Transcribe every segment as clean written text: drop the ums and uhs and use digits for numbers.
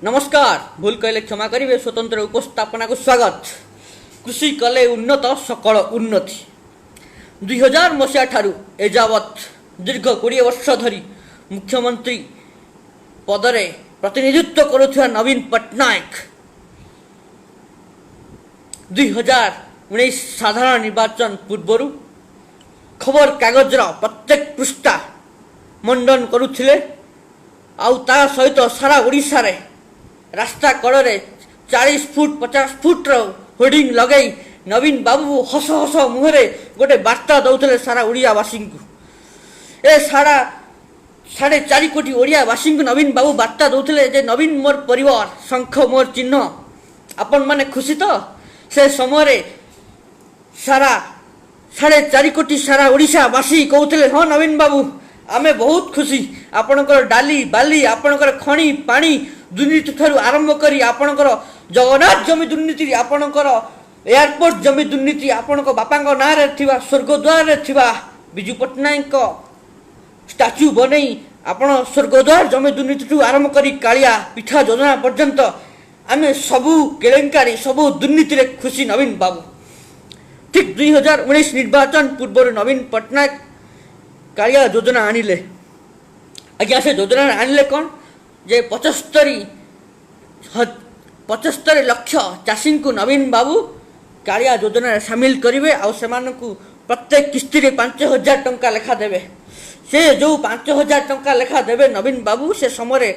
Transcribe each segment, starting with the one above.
ନମସ୍କାର, ଭୁଲ କହିଲେ କ୍ଷମା କରିବେ। ସ୍ୱତନ୍ତ୍ର ଉପସ୍ଥାପନାକୁ ସ୍ୱାଗତ। କୃଷି କଲେ ଉନ୍ନତ ସକଳ ଉନ୍ନତି। 2000 ମସିହା ଠାରୁ ଏଯାବତ୍ ଦୀର୍ଘ 20 ବର୍ଷ ଧରି ମୁଖ୍ୟମନ୍ତ୍ରୀ ପଦରେ ପ୍ରତିନିଧିତ୍ୱ କରୁଥିବା ନବୀନ ପଟ୍ଟନାୟକ 2019 ସାଧାରଣ ନିର୍ବାଚନ ପୂର୍ବରୁ ଖବରକାଗଜର ପ୍ରତ୍ୟେକ ପୃଷ୍ଠା ମଣ୍ଡନ କରୁଥିଲେ। ଆଉ ତା ସହିତ ସାରା ଓଡ଼ିଶାରେ ରାସ୍ତା କଡ଼ରେ 40 ଫୁଟ 50 ଫୁଟର ହୋର୍ଡିଂ ଲଗାଇ ନବୀନ ବାବୁ ହସ ହସ ମୁହଁରେ ଗୋଟେ ବାର୍ତ୍ତା ଦେଉଥିଲେ ସାରା ଓଡ଼ିଆବାସୀଙ୍କୁ। ଏ ସାରା 4.5 କୋଟି ଓଡ଼ିଆବାସୀଙ୍କୁ ନବୀନ ବାବୁ ବାର୍ତ୍ତା ଦେଉଥିଲେ ଯେ ନବୀନ ମୋର ପରିବାର, ଶଙ୍ଖ ମୋର ଚିହ୍ନ, ଆପଣମାନେ ଖୁସି ତ? ସେ ସମୟରେ ସାରା 4.5 କୋଟି ସାରା ଓଡ଼ିଶାବାସୀ କହୁଥିଲେ ହଁ ନବୀନ ବାବୁ ଆମେ ବହୁତ ଖୁସି। ଆପଣଙ୍କର ଡାଲି ବାଲି, ଆପଣଙ୍କର ଖଣି ପାଣି ଦୁର୍ନୀତି ଠାରୁ ଆରମ୍ଭ କରି ଆପଣଙ୍କର ଜଗନ୍ନାଥ ଜମି ଦୁର୍ନୀତି, ଆପଣଙ୍କର ଏୟାରପୋର୍ଟ ଜମି ଦୁର୍ନୀତି, ଆପଣଙ୍କ ବାପାଙ୍କ ନାଁରେ ଥିବା ସ୍ୱର୍ଗଦ୍ୱାରରେ ଥିବା ବିଜୁ ପଟ୍ଟନାୟକଙ୍କ ଷ୍ଟାଚ୍ୟୁ ବନେଇ ଆପଣ ସ୍ୱର୍ଗଦ୍ୱାର ଜମି ଦୁର୍ନୀତିଠୁ ଆରମ୍ଭ କରି କାଳିଆ ପିଠା ଯୋଜନା ପର୍ଯ୍ୟନ୍ତ ଆମେ ସବୁ କେଳେଙ୍କାରୀ ସବୁ ଦୁର୍ନୀତିରେ ଖୁସି ନବୀନ ବାବୁ। ଠିକ୍ 2019 ନିର୍ବାଚନ ପୂର୍ବରୁ ନବୀନ ପଟ୍ଟନାୟକ କାଳିଆ ଯୋଜନା ଆଣିଲେ। ଆଜ୍ଞା, ସେ ଯୋଜନା ଆଣିଲେ କ'ଣ ଯେ 75 ଲକ୍ଷ ଚାଷୀଙ୍କୁ ନବୀନ ବାବୁ କାଳିଆ ଯୋଜନାରେ ସାମିଲ କରିବେ ଆଉ ସେମାନଙ୍କୁ ପ୍ରତ୍ୟେକ କିସ୍ତିରେ 5000 ଟଙ୍କା ଲେଖା ଦେବେ। ସେ ଯେଉଁ 5000 ଟଙ୍କା ଲେଖା ଦେବେ ନବୀନ ବାବୁ ସେ ସମୟରେ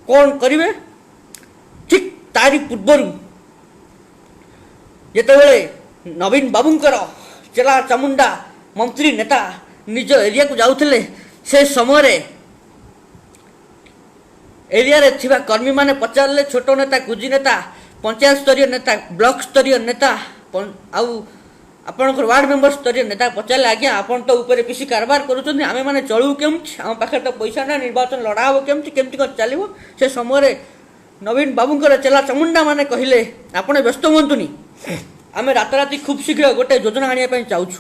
କ'ଣ କରିବେ? ଠିକ୍ ତାରି ପୂର୍ବରୁ ଯେତେବେଳେ ନବୀନ ବାବୁଙ୍କର ଚେଲା ଚାମୁଣ୍ଡା ମନ୍ତ୍ରୀ ନେତା ନିଜ ଏରିଆକୁ ଯାଉଥିଲେ, ସେ ସମୟରେ ଏରିଆରେ ଥିବା କର୍ମୀମାନେ ପଚାରିଲେ, ଛୋଟ ନେତା, କୁଜି ନେତା, ପଞ୍ଚାୟତ ସ୍ତରୀୟ ନେତା, ବ୍ଲକ ସ୍ତରୀୟ ନେତା ଆଉ ଆପଣଙ୍କର ୱାର୍ଡ଼ ମେମ୍ବର ସ୍ତରୀୟ ନେତା ପଚାରିଲେ, ଆଜ୍ଞା ଆପଣ ତ ଉପରେ ପିସି କାରବାର କରୁଛନ୍ତି, ଆମେମାନେ ଚଳିବୁ କେମିତି? ଆମ ପାଖରେ ତ ପଇସା ନାହିଁ, ନିର୍ବାଚନ ଲଢ଼ା ହେବ କେମିତି, କେମିତି କ'ଣ ଚାଲିବ? ସେ ସମୟରେ ନବୀନ ବାବୁଙ୍କର ଚେଲା ଚାମୁଣ୍ଡା ମାନେ କହିଲେ, ଆପଣ ବ୍ୟସ୍ତ ହୁଅନ୍ତୁନି, ଆମେ ରାତାରାତି ଖୁବ୍ ଶୀଘ୍ର ଗୋଟେ ଯୋଜନା ଆଣିବା ପାଇଁ ଚାହୁଁଛୁ।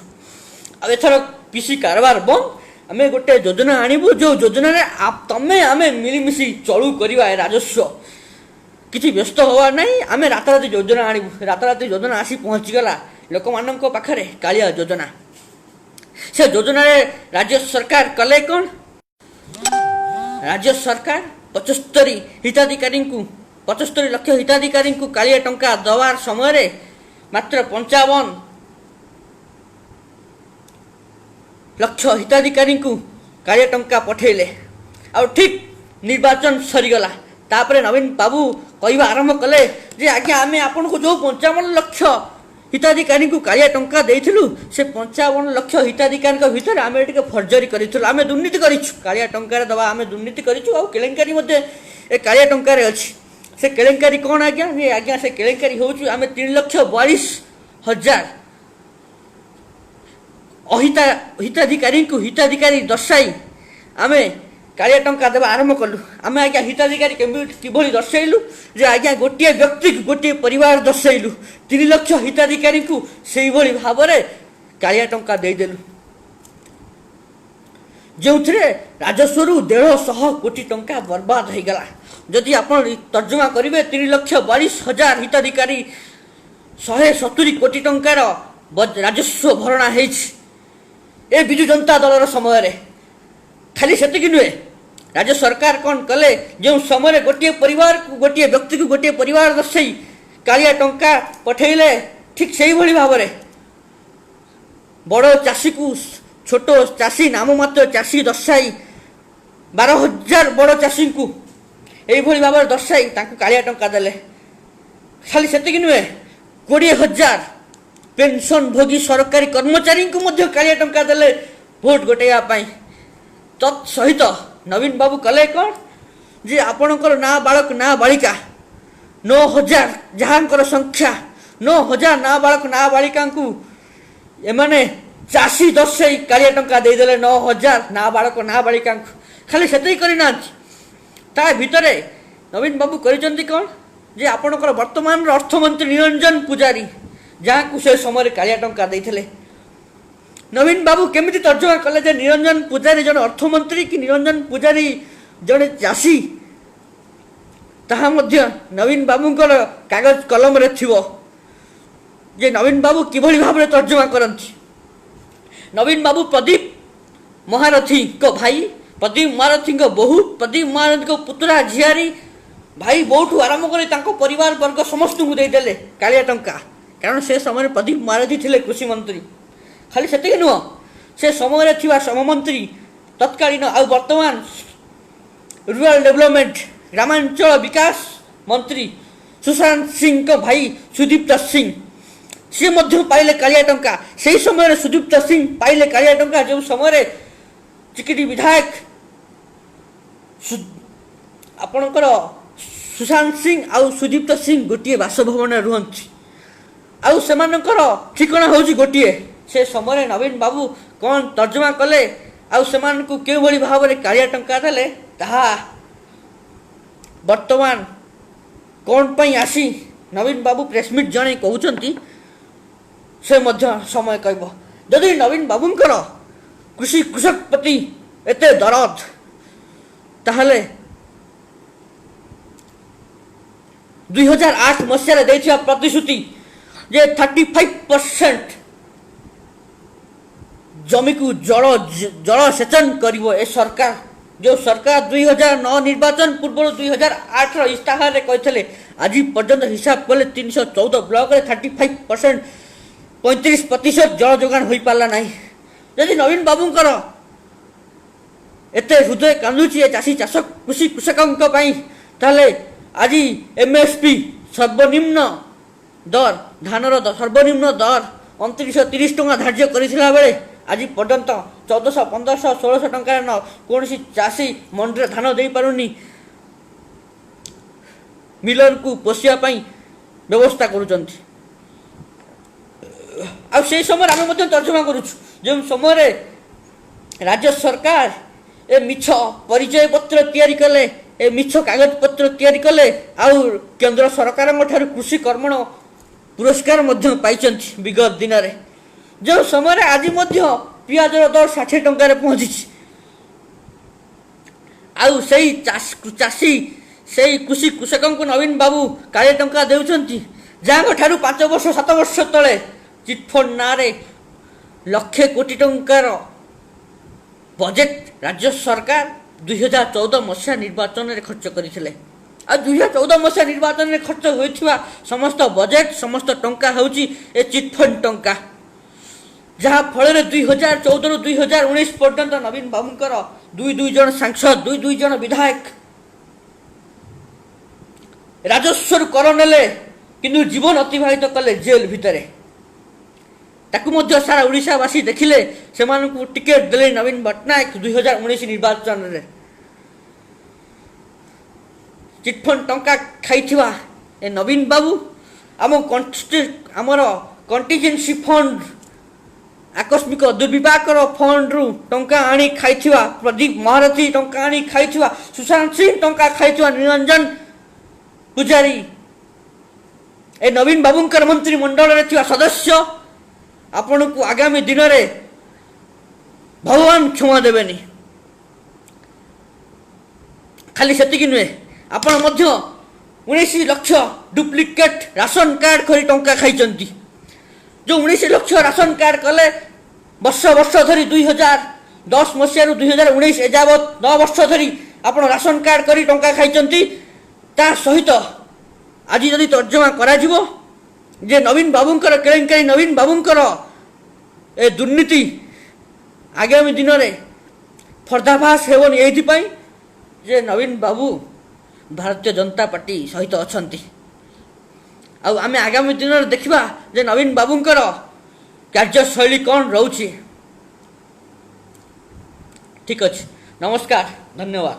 ଆଉ ଏଥର ପିସି କାରବାର ବନ୍ଦ, ଆମେ ଗୋଟେ ଯୋଜନା ଆଣିବୁ, ଯେଉଁ ଯୋଜନାରେ ତମେ ଆମେ ମିଳିମିଶି ଚଳୁ କରିବା ଏ ରାଜସ୍ୱ, କିଛି ବ୍ୟସ୍ତ ହେବାର ନାହିଁ, ଆମେ ରାତାରାତି ଯୋଜନା ଆଣିବୁ। ରାତାରାତି ଯୋଜନା ଆସି ପହଞ୍ଚିଗଲା ଲୋକମାନଙ୍କ ପାଖରେ, କାଳିଆ ଯୋଜନା। ସେ ଯୋଜନାରେ ରାଜ୍ୟ ସରକାର କଲେ କ'ଣ? ରାଜ୍ୟ ସରକାର 75 ହିତାଧିକାରୀଙ୍କୁ, 75 ଲକ୍ଷ ହିତାଧିକାରୀଙ୍କୁ କାଳିଆ ଟଙ୍କା ଦେବାର ସମୟରେ ମାତ୍ର 55 ଲକ୍ଷ ହିତାଧିକାରୀଙ୍କୁ କାଳିଆ ଟଙ୍କା ପଠେଇଲେ। ଆଉ ଠିକ୍ ନିର୍ବାଚନ ସରିଗଲା, ତାପରେ ନବୀନ ବାବୁ କହିବା ଆରମ୍ଭ କଲେ ଯେ ଆଜ୍ଞା ଆମେ ଆପଣଙ୍କୁ ଯେଉଁ 55 ଲକ୍ଷ ହିତାଧିକାରୀଙ୍କୁ କାଳିଆ ଟଙ୍କା ଦେଇଥିଲୁ, ସେ 55 ଲକ୍ଷ ହିତାଧିକାରୀଙ୍କ ଭିତରେ ଆମେ ଟିକେ ଫର୍ଜରୀ କରିଥିଲୁ, ଆମେ ଦୁର୍ନୀତି କରିଛୁ, କାଳିଆ ଟଙ୍କାରେ ଦେବା ଆମେ ଦୁର୍ନୀତି କରିଛୁ, ଆଉ କେଳେଙ୍କାରୀ ମଧ୍ୟ ଏ କାଳିଆ ଟଙ୍କାରେ ଅଛି। ସେ କେଳେଙ୍କାରୀ କ'ଣ ଆଜ୍ଞା? ଆଜ୍ଞା ସେ କେଳେଙ୍କାରୀ ହେଉଛି ଆମେ 3,42,000 ହିତାଧିକାରୀଙ୍କୁ ହିତାଧିକାରୀ ଦର୍ଶାଇ ଆମେ କାଳିଆ ଟଙ୍କା ଦେବା ଆରମ୍ଭ କଲୁ। ଆମେ ଆଜ୍ଞା ହିତାଧିକାରୀ କେମିତି କିଭଳି ଦର୍ଶାଇଲୁ ଯେ ଆଜ୍ଞା ଗୋଟିଏ ବ୍ୟକ୍ତିକୁ ଗୋଟିଏ ପରିବାର ଦର୍ଶାଇଲୁ, 3 ଲକ୍ଷ ହିତାଧିକାରୀଙ୍କୁ ସେଇଭଳି ଭାବରେ କାଳିଆ ଟଙ୍କା ଦେଇଦେଲୁ, ଯେଉଁଥିରେ ରାଜସ୍ୱରୁ 150 କୋଟି ଟଙ୍କା ବର୍ବାଦ ହେଇଗଲା। ଯଦି ଆପଣ ତର୍ଜମା କରିବେ, 3,42,000 ହିତାଧିକାରୀ 170 କୋଟି ଟଙ୍କାର ରାଜସ୍ୱ ଭରଣା ହେଇଛି ଏ ବିଜୁ ଜନତା ଦଳର ସମୟରେ। ଖାଲି ସେତିକି ନୁହେଁ, ରାଜ୍ୟ ସରକାର କ'ଣ କଲେ, ଯେଉଁ ସମୟରେ ଗୋଟିଏ ପରିବାରକୁ ଗୋଟିଏ ବ୍ୟକ୍ତିକୁ ଗୋଟିଏ ପରିବାର ଦର୍ଶାଇ କାଳିଆ ଟଙ୍କା ପଠେଇଲେ, ଠିକ୍ ସେଇଭଳି ଭାବରେ ବଡ଼ ଚାଷୀକୁ ଛୋଟ ଚାଷୀ, ନାମମାତ୍ର ଚାଷୀ ଦର୍ଶାଇ 12,000 ବଡ଼ ଚାଷୀଙ୍କୁ ଏଇଭଳି ଭାବରେ ଦର୍ଶାଇ ତାଙ୍କୁ କାଳିଆ ଟଙ୍କା ଦେଲେ। ଖାଲି ସେତିକି ନୁହେଁ, 20,000 ପେନସନ୍ ଭୋଗୀ ସରକାରୀ କର୍ମଚାରୀଙ୍କୁ ମଧ୍ୟ କାଳିଆ ଟଙ୍କା ଦେଲେ ଭୋଟ ଗୋଟେଇବା ପାଇଁ। ତତ୍ ସହିତ ନବୀନ ବାବୁ କଲେ କ'ଣ ଯେ ଆପଣଙ୍କର ନା ବାଳକ ନା ବାଳିକା 9,000, ଯାହାଙ୍କର ସଂଖ୍ୟା 9,000 ନା ବାଳକ ନା ବାଳିକାଙ୍କୁ ଏମାନେ ଚାଷୀ ଦର୍ଶାଇ କାଳିଆ ଟଙ୍କା ଦେଇଦେଲେ 9,000 ନା ବାଳକ ନା ବାଳିକାଙ୍କୁ। ଖାଲି ସେତିକି କରିନାହାନ୍ତି, ତା ଭିତରେ ନବୀନ ବାବୁ କରିଛନ୍ତି କ'ଣ ଯେ ଆପଣଙ୍କର ବର୍ତ୍ତମାନର ଅର୍ଥମନ୍ତ୍ରୀ ନିରଞ୍ଜନ ପୂଜାରୀ, ଯାହାକୁ ସେ ସମୟରେ କାଳିଆ ଟଙ୍କା ଦେଇଥିଲେ, ନବୀନ ବାବୁ କେମିତି ତର୍ଜମା କଲେ ଯେ ନିରଞ୍ଜନ ପୂଜାରୀ ଜଣେ ଅର୍ଥମନ୍ତ୍ରୀ କି ନିରଞ୍ଜନ ପୂଜାରୀ ଜଣେ ଚାଷୀ? ତାହା ମଧ୍ୟ ନବୀନ ବାବୁଙ୍କର କାଗଜ କଲମରେ ଥିବ ଯେ ନବୀନ ବାବୁ କିଭଳି ଭାବରେ ତର୍ଜମା କରନ୍ତି। ନବୀନ ବାବୁ ପ୍ରଦୀପ ମହାରଥୀଙ୍କ ଭାଇ, ପ୍ରଦୀପ ମହାରଥୀଙ୍କ ବୋହୂ, ପ୍ରଦୀପ ମହାରଥୀଙ୍କ ପୁତୁରା ଝିଆରୀ, ଭାଇ ବୋଉଠୁ ଆରମ୍ଭ କରି ତାଙ୍କ ପରିବାର ବର୍ଗ ସମସ୍ତଙ୍କୁ ଦେଇଦେଲେ କାଳିଆ ଟଙ୍କା। କାରଣ ସେ ସମୟରେ ପ୍ରଦୀପ ମହାରଥୀ ଥିଲେ କୃଷିମନ୍ତ୍ରୀ। ଖାଲି ସେତିକି ନୁହଁ, ସେ ସମୟରେ ଥିବା ଶ୍ରମମନ୍ତ୍ରୀ ତତ୍କାଳୀନ ଆଉ ବର୍ତ୍ତମାନ ରୁରାଲ ଡେଭଲପମେଣ୍ଟ ଗ୍ରାମାଞ୍ଚଳ ବିକାଶ ମନ୍ତ୍ରୀ ସୁଶାନ୍ତ ସିଂଙ୍କ ଭାଇ ସୁଦୀପ୍ତ ସିଂ, ସିଏ ମଧ୍ୟ ପାଇଲେ କାଳିଆ ଟଙ୍କା। ସେହି ସମୟରେ ସୁଦୀପ୍ତ ସିଂ ପାଇଲେ କାଳିଆ ଟଙ୍କା, ଯେଉଁ ସମୟରେ ଚିକିଟି ବିଧାୟକ ଆପଣଙ୍କର ସୁଶାନ୍ତ ସିଂ ଆଉ ସୁଦୀପ୍ତ ସିଂ ଗୋଟିଏ ବାସଭବନରେ ରୁହନ୍ତି ଆଉ ସେମାନଙ୍କର ଠିକଣା ହେଉଛି ଗୋଟିଏ। ସେ ସମୟରେ ନବୀନ ବାବୁ କ'ଣ ତର୍ଜମା କଲେ ଆଉ ସେମାନଙ୍କୁ କେଉଁଭଳି ଭାବରେ କାଳିଆ ଟଙ୍କା ଦେଲେ, ତାହା ବର୍ତ୍ତମାନ କ'ଣ ପାଇଁ ଆସି ନବୀନ ବାବୁ ପ୍ରେସମିଟ୍ ଜଣେଇ କହୁଛନ୍ତି, ସେ ମଧ୍ୟ ସମୟ କହିବ। ଯଦି ନବୀନ ବାବୁଙ୍କର କୃଷି କୃଷକ ପ୍ରତି ଏତେ ଦରଦ, ତାହେଲେ 2008 ମସିହାରେ ଦେଇଥିବା ପ୍ରତିଶ୍ରୁତି ଯେ 35% ଜମିକୁ ଜଳସେଚନ କରିବ ଏ ସରକାର, ଯେଉଁ ସରକାର 2009 ନିର୍ବାଚନ ପୂର୍ବରୁ 2008ର ଇସ୍ତାହାରରେ କହିଥିଲେ, ଆଜି ପର୍ଯ୍ୟନ୍ତ ହିସାବ କଲେ 314 ବ୍ଲକରେ 35% 35% ଜଳ ଯୋଗାଣ ହୋଇପାରିଲା ନାହିଁ। ଯଦି ନବୀନ ବାବୁଙ୍କର ଏତେ ହୃଦୟ କାନ୍ଦୁଛି ଏ ଚାଷୀ ଚାଷ କୃଷି କୃଷକଙ୍କ ପାଇଁ, ତାହେଲେ ଆଜି MSP ସର୍ବନିମ୍ନ ଦର, ଧାନର ସର୍ବନିମ୍ନ ଦର 2930 ଟଙ୍କା ଧାର୍ଯ୍ୟ କରିଥିଲା ବେଳେ ଆଜି ପର୍ଯ୍ୟନ୍ତ 1400, 1500, 1600 ଟଙ୍କାରେ ନ କୌଣସି ଚାଷୀ ମଣ୍ଡିରେ ଧାନ ଦେଇପାରୁନି, ମିଲରକୁ ପୋଷିବା ପାଇଁ ବ୍ୟବସ୍ଥା କରୁଛନ୍ତି। ଆଉ ସେଇ ସମୟରେ ଆମେ ମଧ୍ୟ ତର୍ଜମା କରୁଛୁ, ଯେଉଁ ସମୟରେ ରାଜ୍ୟ ସରକାର ଏ ମିଛ ପରିଚୟ ପତ୍ର ତିଆରି କଲେ, ଏ ମିଛ କାଗଜପତ୍ର ତିଆରି କଲେ, ଆଉ କେନ୍ଦ୍ର ସରକାରଙ୍କ ଠାରୁ କୃଷି କର୍ମଣ ପୁରସ୍କାର ମଧ୍ୟ ପାଇଛନ୍ତି ବିଗତ ଦିନରେ। ଯେଉଁ ସମୟରେ ଆଜି ମଧ୍ୟ ପିଆଜର ଦର 60 ଟଙ୍କାରେ ପହଞ୍ଚିଛି, ଆଉ ସେଇ ଚାଷୀ ସେଇ କୃଷି କୃଷକଙ୍କୁ ନବୀନ ବାବୁ କାଳିଆ ଟଙ୍କା ଦେଉଛନ୍ତି, ଯାହାଙ୍କ ଠାରୁ 5 ବର୍ଷ 7 ବର୍ଷ ତଳେ ଚିଟଫଣ୍ଡ ନାଁରେ ଲକ୍ଷେ କୋଟି ଟଙ୍କାର ବଜେଟ୍ ରାଜ୍ୟ ସରକାର 2014 ମସିହା ନିର୍ବାଚନରେ ଖର୍ଚ୍ଚ କରିଥିଲେ। ଆଉ 2014 ମସିହା ନିର୍ବାଚନରେ ଖର୍ଚ୍ଚ ହୋଇଥିବା ସମସ୍ତ ବଜେଟ୍ ସମସ୍ତ ଟଙ୍କା ହେଉଛି ଏ ଚିଟଫଣ୍ଡ ଟଙ୍କା, ଯାହାଫଳରେ 2014ରୁ 2019 ପର୍ଯ୍ୟନ୍ତ ନବୀନ ବାବୁଙ୍କର 2 ଜଣ ସାଂସଦ, 2 ଜଣ ବିଧାୟକ ରାଜସ୍ୱରୁ କର ନେଲେ, କିନ୍ତୁ ଜୀବନ ଅତିବାହିତ କଲେ ଜେଲ୍ ଭିତରେ। ତାକୁ ମଧ୍ୟ ସାରା ଓଡ଼ିଶାବାସୀ ଦେଖିଲେ, ସେମାନଙ୍କୁ ଟିକେଟ୍ ଦେଲେ ନବୀନ ପଟ୍ଟନାୟକ 2019 ନିର୍ବାଚନରେ। ଚିଟଫଣ୍ଡ ଟଙ୍କା ଖାଇଥିବା ଏ ନବୀନ ବାବୁ ଆମର କଣ୍ଟିଜେନ୍ସି ଫଣ୍ଡ, ଆକସ୍ମିକ ଦୁର୍ବିପାକର ଫଣ୍ଡରୁ ଟଙ୍କା ଆଣି ଖାଇଥିବା ପ୍ରଦୀପ ମହାରଥୀ ଟଙ୍କା ଆଣି ଖାଇଥିବା, ସୁଶାନ୍ତ ସିଂ ଟଙ୍କା ଖାଇଥିବା ନିରଞ୍ଜନ ପୂଜାରୀ, ଏ ନବୀନ ବାବୁଙ୍କର ମନ୍ତ୍ରିମଣ୍ଡଳରେ ଥିବା ସଦସ୍ୟ ଆପଣଙ୍କୁ ଆଗାମୀ ଦିନରେ ଭଗବାନ କ୍ଷମା ଦେବେନି। ଖାଲି ସେତିକି ନୁହେଁ, ଆପଣ ମଧ୍ୟ 19 ଲକ୍ଷ ଡୁପ୍ଲିକେଟ୍ ରାସନ କାର୍ଡ଼ କରି ଟଙ୍କା ଖାଇଛନ୍ତି। ଯେଉଁ 19 ଲକ୍ଷ ରାସନ କାର୍ଡ଼ କଲେ ବର୍ଷ ବର୍ଷ ଧରି 2010 ମସିହାରୁ 2019 ଏଯାବତ୍ 9 ବର୍ଷ ଧରି ଆପଣ ରାସନ କାର୍ଡ଼ କରି ଟଙ୍କା ଖାଇଛନ୍ତି। ତା ସହିତ ଆଜି ଯଦି ତର୍ଜମା କରାଯିବ ଯେ ନବୀନ ବାବୁଙ୍କର କେଳେଙ୍କାରୀ, ନବୀନ ବାବୁଙ୍କର ଏ ଦୁର୍ନୀତି ଆଗାମୀ ଦିନରେ ପର୍ଦ୍ଦାଫାଶ ହେବନି ଏଇଥିପାଇଁ ଯେ ନବୀନ ବାବୁ ଭାରତୀୟ ଜନତା ପାର୍ଟି ସହିତ ଅଛନ୍ତି। ଆଉ ଆମେ ଆଗାମୀ ଦିନରେ ଦେଖିବା ଯେ ନବୀନ ବାବୁଙ୍କର କାର୍ଯ୍ୟଶୈଳୀ କ'ଣ ରହୁଛି। ଠିକ୍ ଅଛି, ନମସ୍କାର, ଧନ୍ୟବାଦ।